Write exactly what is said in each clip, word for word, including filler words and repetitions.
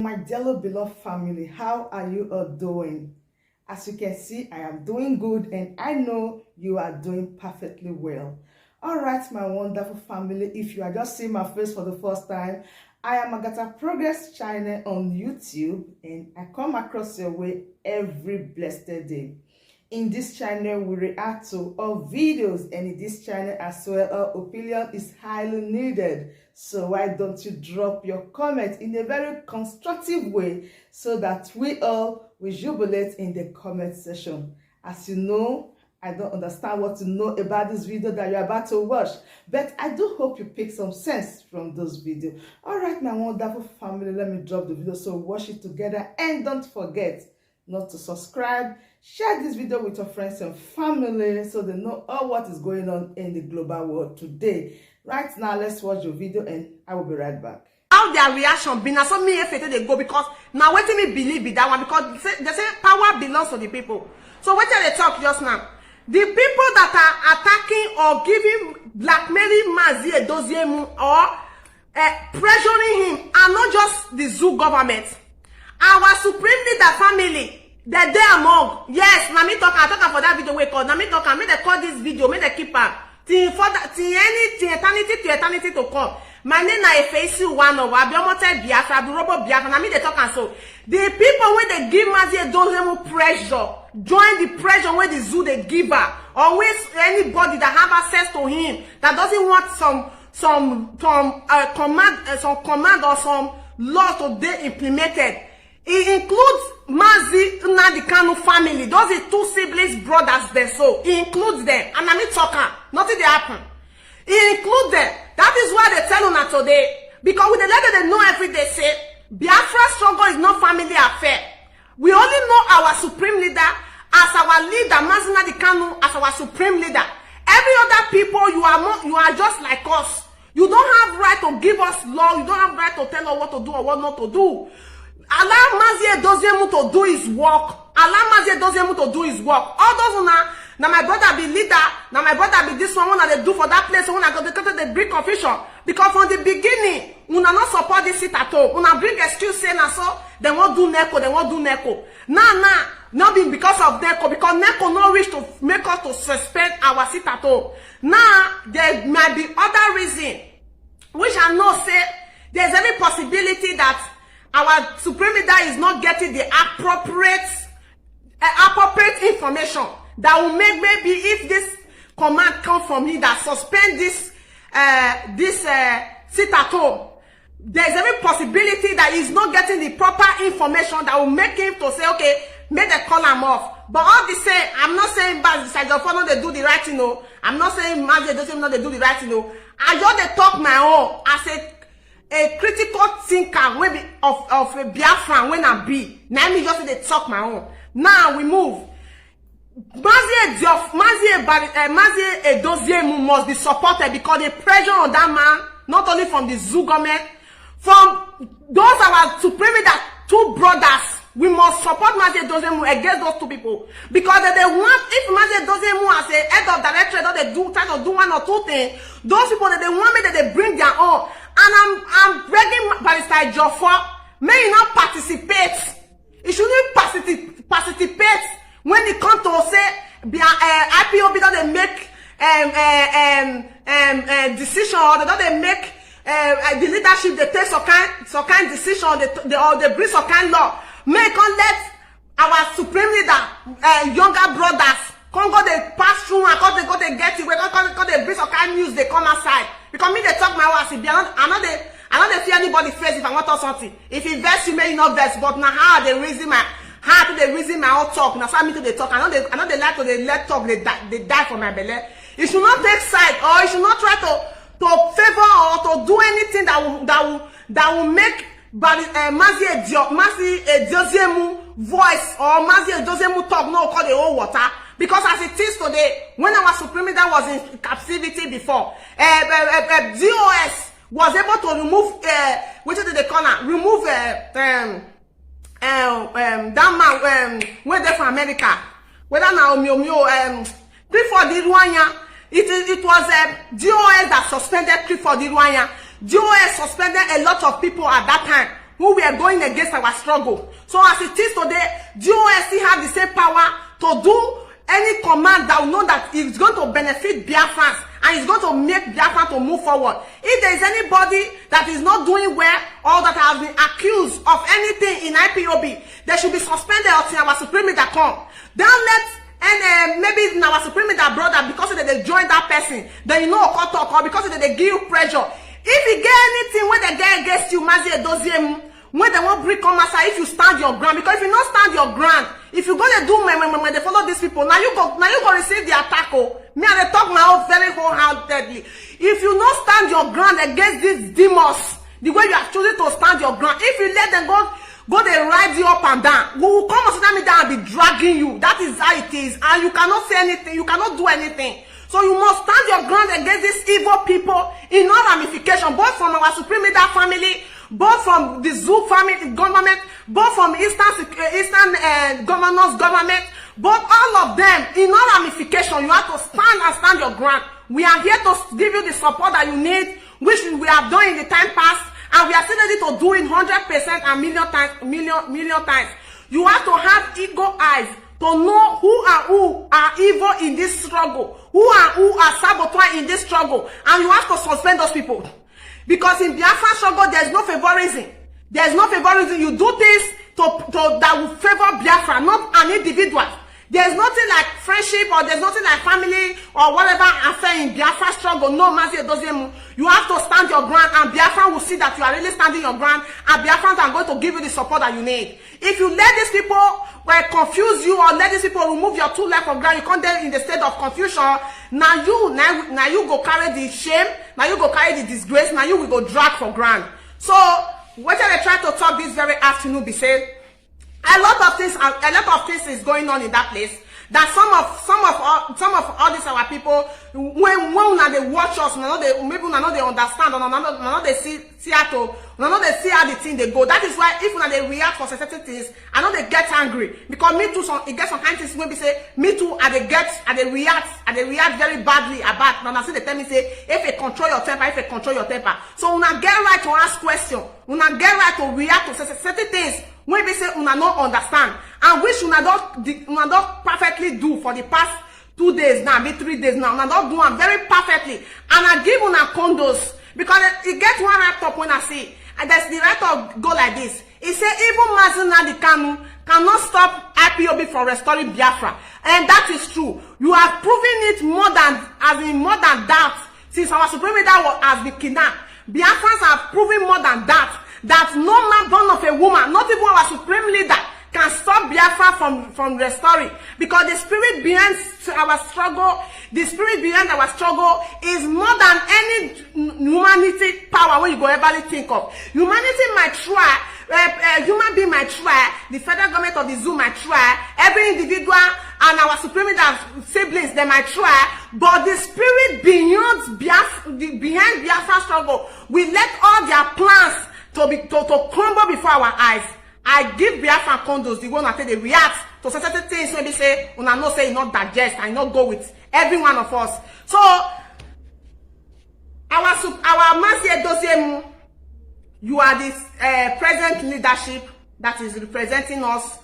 My dearly beloved family, how are you all doing? As you can see, I am doing good and I know you are doing perfectly well. All right, my wonderful family, if you are just seeing my face for the first time, I am Agatha Progress Channel on YouTube and I come across your way every blessed day. In this channel, we react to all videos, and in this channel as well, all opinion is highly needed. So why don't you drop your comment in a very constructive way so that we all will jubilate in the comment section? As you know, I don't understand what to know about this video that you're about to watch, but I do hope you pick some sense from those videos. All right, my wonderful family, let me drop the video so watch it together, and don't forget not to subscribe. Share this video with your friends and family so they know all what is going on in the global world today. Right now, let's watch the video and I will be right back. How their reaction be? Na so me Efe take dey go, because na wetin me believe be that one, because they say, they say power belongs to the people. So wetin I dey talk just now, the people that are attacking or giving, blackmailing Mazi Edoziemu or uh, pressuring him are not just the zoo government. Our supreme leader family, they dey among. Yes, na me talk, I talk am for that video wey call. Na me talk am, make they call this video, make they keep am till further, till any, till eternity, to eternity to come. My name na Efeisi One of Abiomote Biafra, Abirobo Biafra. Na me dey talk am so. The people wey dey give Mazi Edoziemu pressure, join the pressure wey the zoo dey give her, or wey anybody that have access to him that doesn't want some some some uh, command uh, some command or some law to dey implemented. E includes Mazi Nnamdi Kanu family, those the two siblings, brothers dem. So e includes them, and na me talk am, nothing dey happen. E include them. That is why they tell una today, because we dey let them know every day say Biafra struggle is not family affair. We only know our supreme leader as our leader, Mazi Nnamdi Kanu, as our supreme leader. Every other people, you are more, you are just like us. You don't have right to give us law. You don't have right to tell us what to do or what not to do. Allow Mazi Edoziemu to do his work. Allow Mazi Edoziemu to do his work. All those una, na my brother be leader, na my brother be this one, una dey do for that place, una go dey, dey bring confusion. Because from the beginning, una no support this sit at home. Una bring excuse say na so they wan do NECO, they wan do NECO. Now, now, not be because of NECO, because NECO no reach to make us to suspend our sit at home. Now, there might be other reason, which I know say there's every possibility that our supreme leader is not getting the appropriate uh, appropriate information that will make, maybe if this command come from him that suspend this uh, this uh, sit at home, there's every possibility that he's not getting the proper information that will make him to say, okay, make them call him off. But all the same, I'm not saying Mazi Ejiofor no dey do the right thing, no. I'm not saying Mazi Edoziemu no dey do the right thing, no. I just dey talk my own as a a critical thinker wey be of of a Biafran wey I be. Na me just dey talk my own. Now we move. Mazi Ejiof, Mazi Ebari, uh, Mazi Edoziemu must be supported because the pressure on that man, not only from the zoo government, from those our supreme leader, two brothers. We must support Mazi Edoziemu against those two people because they, they want, if Mazi Edoziemu as a head of directorate don dey do, try to do one or two things, those people that they want me that they bring their own. And I'm I'm begging Barrister Ejiofor, may he not participate. He shouldn't participate when it comes to say be uh, IPOB don dey make um, uh, um, um, uh, decision, or they don dey make uh, uh, the leadership dey take some kind some kind decision, they, they or they bring some kind law. Make come let our supreme leader, uh, younger brothers, come go dey pass through and come dey go dey get it wey come come come dey bring some kind news dey come outside. Because me dey talk my own as e be, I no I no dey I no dey fear anybody face if I wan talk something. If e vex you, make you no vex, but na how I dey reason my how I take dey reason my own talk, na so I me take dey talk. I no dey I no dey like to dey let talk dey die dey die for my belle. You should not take side, or you should not try to to favour or to do anything that will that will that will make Bari uh, Mazi Edio Mazi Edoziemu voice or Mazi Edoziemu talk no call the whole water. Because as it is today, when our supreme leader was in captivity before, uh, uh, uh, DOS was able to remove uh, wetin dem dey call am, remove uh, um, um, um, that man um, wey dey for America, whether na Omio Omio, um, Clifford Iruanya. It is it was um, DOS that suspended Clifford Iruanya. DOS suspended a lot of people at that time. who were going against our struggle. So as it is today, D O S still have the same power to do any command that we know that is going to benefit Biafrans and is going to make Biafra to move forward. If there is anybody that is not doing well or that has been accused of anything in I P O B, they should be suspended until our supreme leader come. Don't let and uh, maybe na our supreme leader brother, because they dey join that person, then you know, come talk, or because they dey give you pressure. If you get anything wey they get against you, Mazi Edoziemu, when they wan bring come outside, if you stand your ground, because if you no stand your ground, if you go dey do me, me, me, me, they follow these people. Now you go, now you go receive the attack. Oh, me, I dey talk my own very wholeheartedly. If you no stand your ground against these demons, the way you have chosen to stand your ground, if you let them go, go dey ride you up and down, we will come on social media and be dragging you. That is how it is, and you cannot say anything, you cannot do anything. So you must stand your ground against these evil people in all ramification, both from our supreme leader family, both from the Zoo family government, both from Eastern Sec- uh, Eastern uh, governors government, both all of them in all ramification. You have to stand and stand your ground. We are here to give you the support that you need, which we have done in the time past, and we are still ready to do it hundred percent and million times, million million times. You have to have eagle eyes to know who and who are evil in this struggle, who and who are saboteur in this struggle, and you have to suspend those people. Because in Biafra struggle, there's no favorism. There's no favorism. You do things to, to that will favor Biafra, not an individual. There's nothing like friendship, or there's nothing like family or whatever affair in Biafra struggle. No, Mazi Edoziemu, you have to stand your ground, and Biafra will see that you are really standing your ground, and Biafrans are going to give you the support that you need. If you let these people, well, confuse you, or let these people remove your two legs from ground, you come there in the state of confusion. Now you, now, now you go carry the shame. Now you go carry the disgrace. Now you will go drag for ground. So what I try to talk this very afternoon be say, a lot of things, a lot of things is going on in that place. That some of some of all, some of all these our people, when when una dey watch us, una no dey, maybe una no dey understand, or una no, una no dey see see how to, una no dey see how the thing dey go. That is why if una dey react for certain things, I no dey get angry, because me too, some e get some kind things wey be say me too, I dey get, I dey react, I dey react very badly about. Una still dey tell me say, if you control your temper, if you control your temper, so una get right to ask question, una get right to react to certain certain things wey be say una no understand, and which una don di- una don perfectly do for the past two days now, be three days now. Una don do am very perfectly, and I give una condos, because e get one write up when I see, and there's the write up go like this. E say even Mazi Nnamdi Kanu cannot stop I P O B from restoring Biafra, and that is true. You have proven it more than, as in, more than that. Since our supreme leader was, has been kidnapped, Biafrans have proven more than that, that no man born of a woman, not even our supreme leader, can stop Biafra from from restoring, because the spirit behind our struggle, the spirit behind our struggle is more than any humanity power wey you go ever think of. Humanity might try, uh, uh, human being might try, the federal government of the zoo might try, every individual and our supreme leader siblings, they might try, but the spirit beyond Biaf- the, behind Biafra struggle will let all their plans to be to, to crumble before our eyes. I give Biafra condos the one I take dey react to certain things wey be say una know say e no digest and e no go with every one of us. So our sup- our Mazi Edoziemu, you are the uh, present leadership that is representing us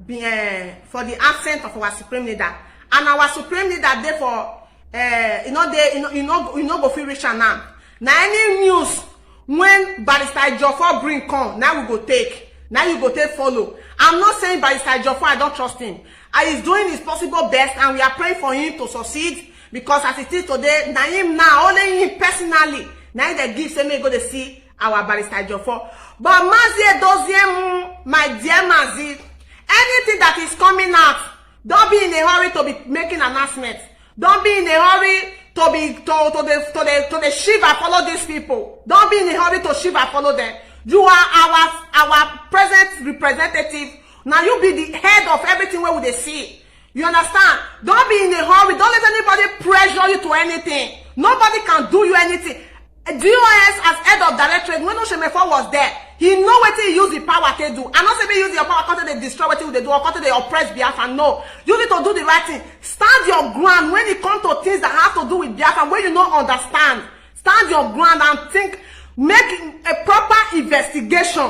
be, uh, for the absence of our supreme leader, and our supreme leader dey for uh, you know they you know you know you know go fit reach am now. Na any news when Barrister Ejiofor bring come, now we go take, now you go take follow. I'm not saying Barrister Ejiofor, I don't trust him. I is doing his possible best, and we are praying for him to succeed, because as it is today, na him now, only him personally, now they give say me go to see our Barrister Ejiofor. But Mazi Edoziemu, my dear Mazi, anything that is coming out, don't be in a hurry to be making announcement. Don't be in a hurry to be to to the to the to the shiver follow these people. Don't be in a hurry to shiver follow them. You are our our present representative. Now you be the head of everything where we dey see. You understand? Don't be in a hurry. Don't let anybody pressure you to anything. Nobody can do you anything. D O S as head of directorate, when Oshemefo was there, he know wetin he use the power take do. I no say make use your power come take dey destroy wetin we dey do, or come take dey oppress Biafra. No, you need to do the right thing. Stand your ground when it come to things that have to do with Biafra, wey you no understand. Stand your ground and think, make a proper investigation.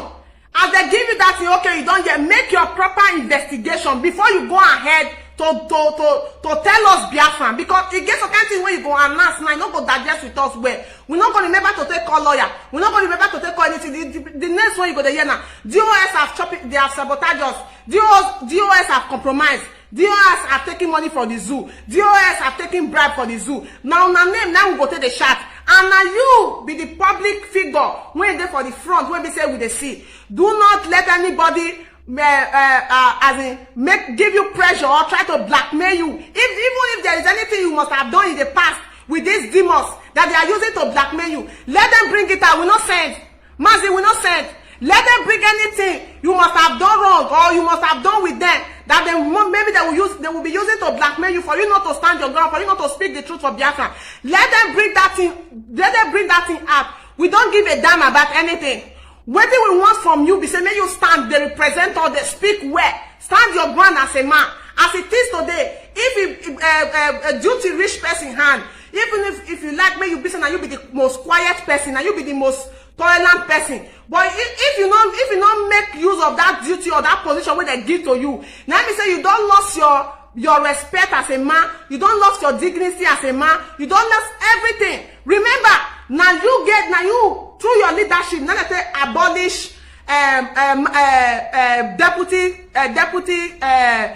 As they give you that thing, okay, you don't yet make your proper investigation before you go ahead to to to to tell us Biafran, because e get some kind thing wey you go announce now, you no go digest with us well. We no go remember to take call lawyer. We no go remember to take call anything. The, the, the next one you go dey hear na D O S have chop it, they have sabotaged us. D O S, D O S have compromised. D O S are taking money from the zoo. D O S are taking bribe for the zoo. Now, na name now we go take the shot. And now you be the public figure wey dey for the front, wey be say we dey see. Do not let anybody, uh, uh, uh, as in, make, give you pressure or try to blackmail you. If, even if there is anything you must have done in the past with these demons that they are using to blackmail you, let them bring it out. We no send. Mazi, we no send. Let them bring anything you must have done wrong or you must have done with them, that they won't, maybe they will use, they will be using to blackmail you, for you not to stand your ground, for you not to speak the truth for Biafra. Let them bring that thing. Let them bring that thing up. We don't give a damn about anything. What do we want from you? Be say, may you stand, they represent or they speak well. Stand your ground as a man. As it is today, if you, uh, uh, uh, duty reach person hand, even if, if you like, may you be say, now you be the most quiet person, now you be the most tolerant person. But if, if you not, if you not make use of that duty or that position where they give to you, let me say you don't lost your, your respect as a man, you don't lost your dignity as a man, you don't lost everything. Remember, now you get, now you, through your leadership, now they say abolish, um, um, uh, uh, deputy, uh, deputy, uh,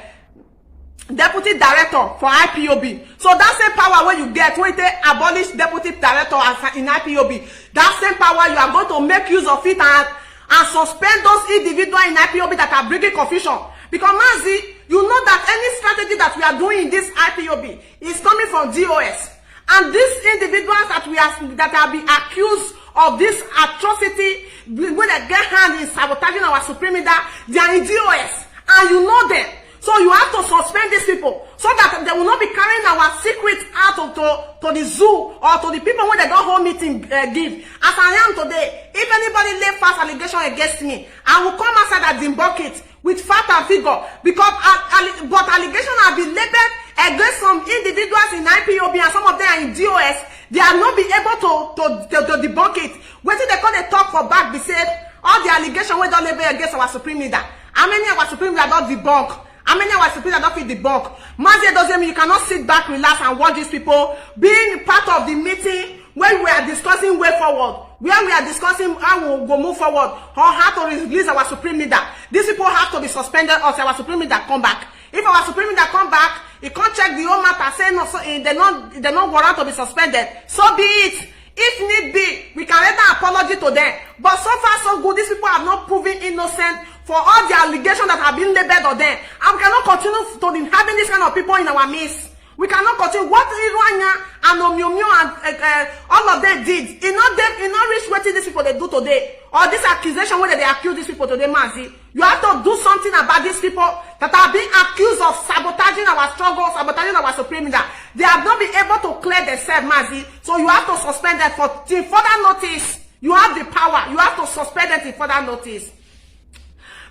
deputy director for I P O B. So that same power where you get, when they abolish deputy director as in I P O B, that same power, you are going to make use of it and, and suspend those individuals in I P O B that are bringing confusion. Because, Mazi, you know that any strategy that we are doing in this I P O B is coming from D O S. And these individuals that we are, that have been accused of this atrocity, when they get hand in sabotaging our supreme leader, they are in D O S. And you know them. So you have to suspend these people so that they will not be carrying our secrets out of, to, to the zoo or to the people when they don't hold meeting, uh, give. As I am today, if anybody lay false allegation against me, I will come outside and debunk it with fact and figure, because al-, al-, but allegation have been labeled against some individuals in I P O B, and some of them are in D O S. They are not be able to, to, to, to debunk it. Wetin they call the talk for back be say all the allegation wey don label against our supreme leader, how many our supreme leader don debunk? How many our supreme leader don fit debunk? Mazi Edoziem, you cannot sit back, relax, and watch these people being part of the meeting where we are discussing way forward, where we are discussing how we go move forward or how to release our supreme leader. These people have to be suspended until our supreme leader come back. If our supreme leader come back, he can't check the whole matter, say no, so, eh, they not, they not warrant to be suspended. So be it. If need be, we can render apology to them. But so far so good, these people have not proven innocent for all the allegations that have been labeled on them. And we cannot continue to be having this kind of people in our midst. We cannot continue. What Iruanya and Omiomio and, uh, uh, all of them did, it not them, it not reach what these people they do today. Or this accusation where they accuse these people today, Mazi. You have to do something about these people that are being accused of sabotaging our struggle, sabotaging our supreme leader. They have not been able to clear themselves, Mazi. So you have to suspend them for till further notice. You have the power. You have to suspend them till further notice.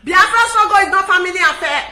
Biafra struggle is not family affair.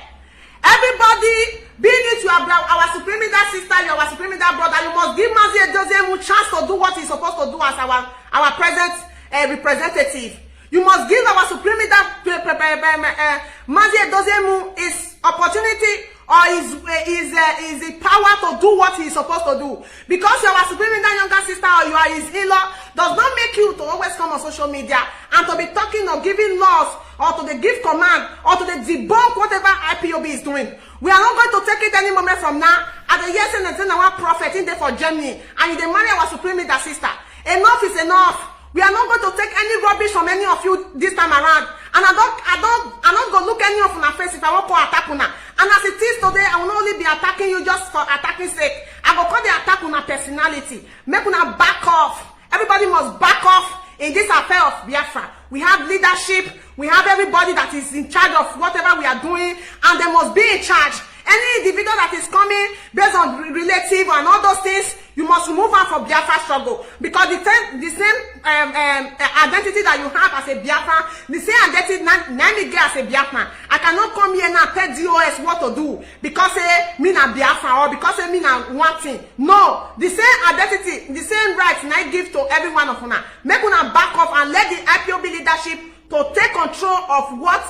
Everybody, being it you are bra-, our supreme leader sister, you are our supreme leader brother, you must give Mazi Edoziem chance to do what he's supposed to do as our, our present, uh, representative. You must give our supreme leader, uh, uh, uh, uh, Mazi Edoziem his opportunity or his, uh, his, uh, his power to do what he is supposed to do. Because you are our supreme leader younger sister or you are his in-law does not make you to always come on social media and to be talking or giving laws or to the give command or to the debunk whatever I P O B is doing. We are not going to take it any moment from now. At the year, say, say, our prophet in there for Germany, and you dey marry our supreme leader sister. Enough is enough. We are not going to take any rubbish from any of you this time around. And I don't, I don't, I don't go look any of una face if I won't call attack una. And as it is today, I will not only be attacking you just for attacking sake. I go call the attack una personality. Make una back off. Everybody must back off in this affair of Biafra. We have leadership. We have everybody that is in charge of whatever we are doing, and they must be in charge. Any individual that is coming based on re-, relative and all those things, you must remove her from Biafra struggle, because the same, the same, um, um, uh, identity that you have as a Biafra, the same identity na, na me get as a Biafra. I cannot come here now tell D O S what to do because, eh, me na Biafra or because, eh, me na one thing. No, the same identity, the same rights na I give to every one of una. Make una back off and let the I P O B leadership to take control of what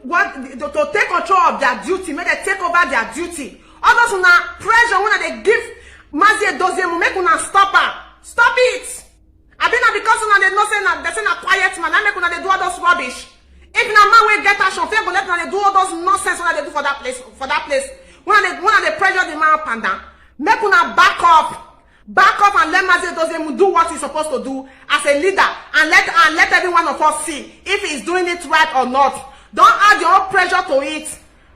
what to, to take control of their duty, make dem take over their duty. All those una pressure wey una dey give Mazi Edoziemu, make una stop am. Stop it. Abi na because una dey know say na dey say na quiet man, na make una dey do all those rubbish. If na man wey get action, fear go let una dey do all those nonsense una dey do for that place, for that place. Una dey una dey pressure the man up and down. Make una back up. Back up and let Mazi Edoziemu do what he's supposed to do as a leader, and let and let every one of us see if he's doing it right or not. Don't add your own pressure to it.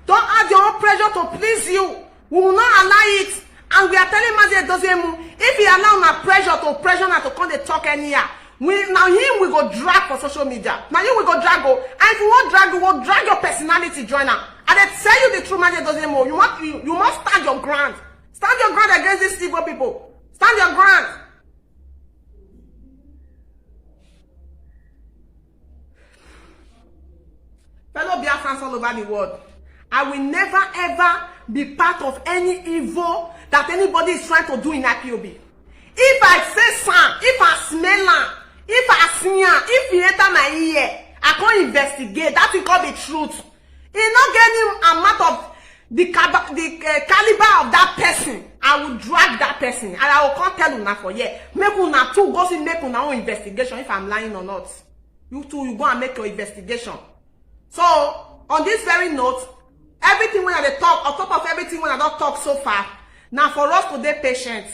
Don't add your own pressure to please you. We will not allow it. And we are telling Mazi Edoziemu, if he allow una pressure to pressure una to come dey talk anyhow, we na him we go drag for social media. Na him we go drag o. And if you wan drag, we go drag your personality join am. I dey tell you the truth, Mazi Edoziemu, you must you, you must stand your ground. Stand your ground against these evil people. Stand your ground. Fellow Biafrans all over the world, I will never ever be part of any evil that anybody is trying to do in I P O B. If I say something, if I smell am, if I see am, if e enter my ear, I come investigate. That thing come be truth. E no get any amount of the cab- the uh, caliber of that person. I will drag that person and I will come tell una for here. Make una too go see make una own investigation if I'm lying or not. You too, you go and make your investigation. So, on this very note, everything wey I dey talk, on top of everything wey I don talk so far, na for us to dey patient.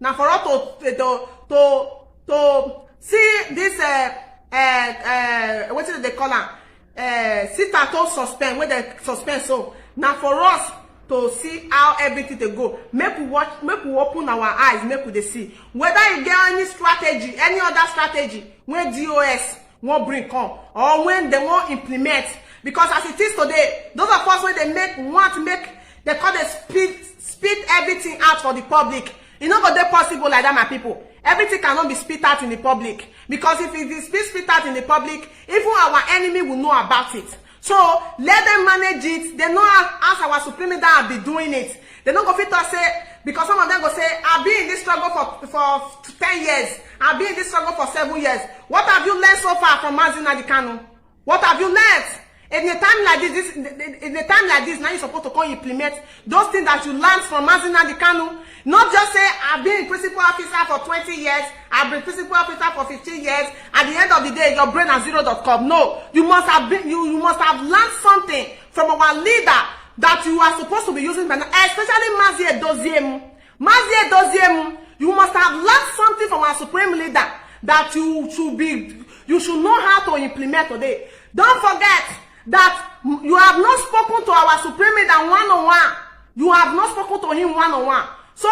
Na for us to to to to see this uh, uh, uh, wetin dem dey call am, uh, sit at home suspend wey dem suspend so. Na for us to see how everything dey go. Make we watch, make we open our eyes, make we dey see whether e get any strategy, any other strategy wey D O S wan bring come or when dem wan implement. Because as it is today, those of us wey dey make want make dem come dey spit spit everything out for the public. E no go dey possible like that, my people. Everything cannot be spit out in the public, because if it is spit spit out in the public, even our enemy will know about it. So let them manage it. They know as, as our supreme leader have been doing it. They no go fit talk say, because some of them go say, "I've been in this struggle for for ten years. I've been in this struggle for seven years." What have you learned so far from Mazi Nnamdi Kanu? What have you learned? In a time like this, this in a time like this, now you're supposed to come implement those things that you learned from Mazi Nnamdi Kanu. Not just say, "I've been in principal officer for twenty years, I've been principal officer for fifteen years." At the end of the day, your brain has zero dot com. No, you must have been you, you must have learned something from our leader that you are supposed to be using by now, especially Mazi Edoziemu. Mazi Edoziemu, you must have learned something from our supreme leader that you should be you should know how to implement today. Don't forget that you have not spoken to our supreme leader one on one. You have not spoken to him one on one. So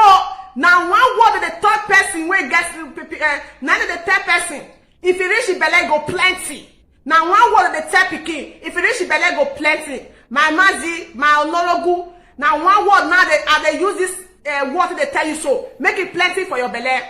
now one word the third person wey get uh, now the third person, if you reach the belle go plenty. Now one word the third pikin, if you reach the belle go plenty. My Mazi, my Onologu, now one word now they I dey use this uh, word they tell you so. Make it plenty for your belle.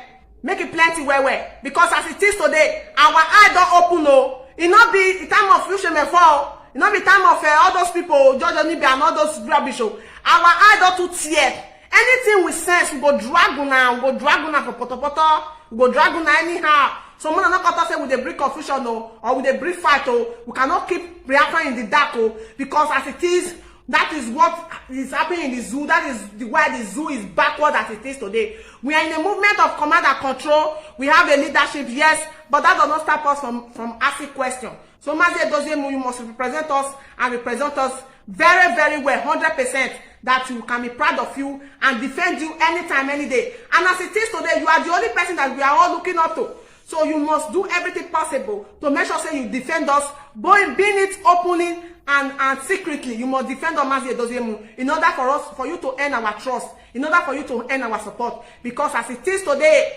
Make it plenty well well, because as it is today, our eye don open o. E no be the time of future me fall. E no be time of uh, all those people, George Onibe and all those rubbish o. Our eye don too tear. Anything we sense, we go drag una, we go drag una for potopoto, we go drag una anyhow. So una no come talk say we dey bring confusion o, or we dey bring fight o. We cannot keep Biafra in the dark o, because as it is, that is what is happening in the zoo. That is the why the zoo is backward as it is today. We are in a movement of command and control. We have a leadership, yes, but that does not stop us from from asking questions. So Mazi Edoziemu, you must represent us and represent us very, very well, hundred percent, that we can be proud of you and defend you anytime, any day. And as it is today, you are the only person that we are all looking up to. So you must do everything possible to make sure say you defend us, both being it openly and and secretly. You must defend us, Mazi Edoziemu, in order for us for you to earn our trust, in order for you to earn our support. Because as it is today,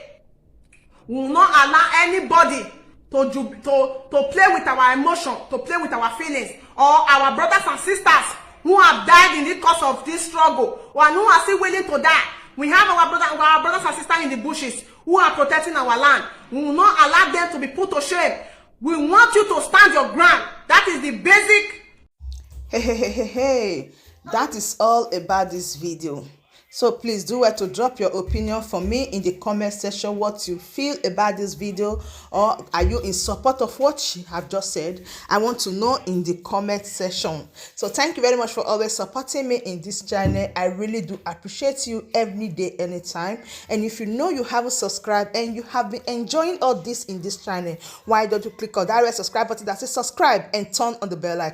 we will not allow anybody to ju- to to play with our emotion, to play with our feelings, or our brothers and sisters who have died in the course of this struggle, or who are still willing to die. We have our brother, our brothers and sisters in the bushes who are protecting our land. We will not allow them to be put to shame. We want you to stand your ground. That is the basic. Hey, hey, hey, hey, hey. That is all about this video. So please do well to drop your opinion for me in the comment section, what you feel about this video, or are you in support of what she have just said? I want to know in the comment section. So thank you very much for always supporting me in this channel. I really do appreciate you every day, anytime. And if you know you haven't subscribed and you have been enjoying all this in this channel, why don't you click on that red subscribe button that says subscribe and turn on the bell icon?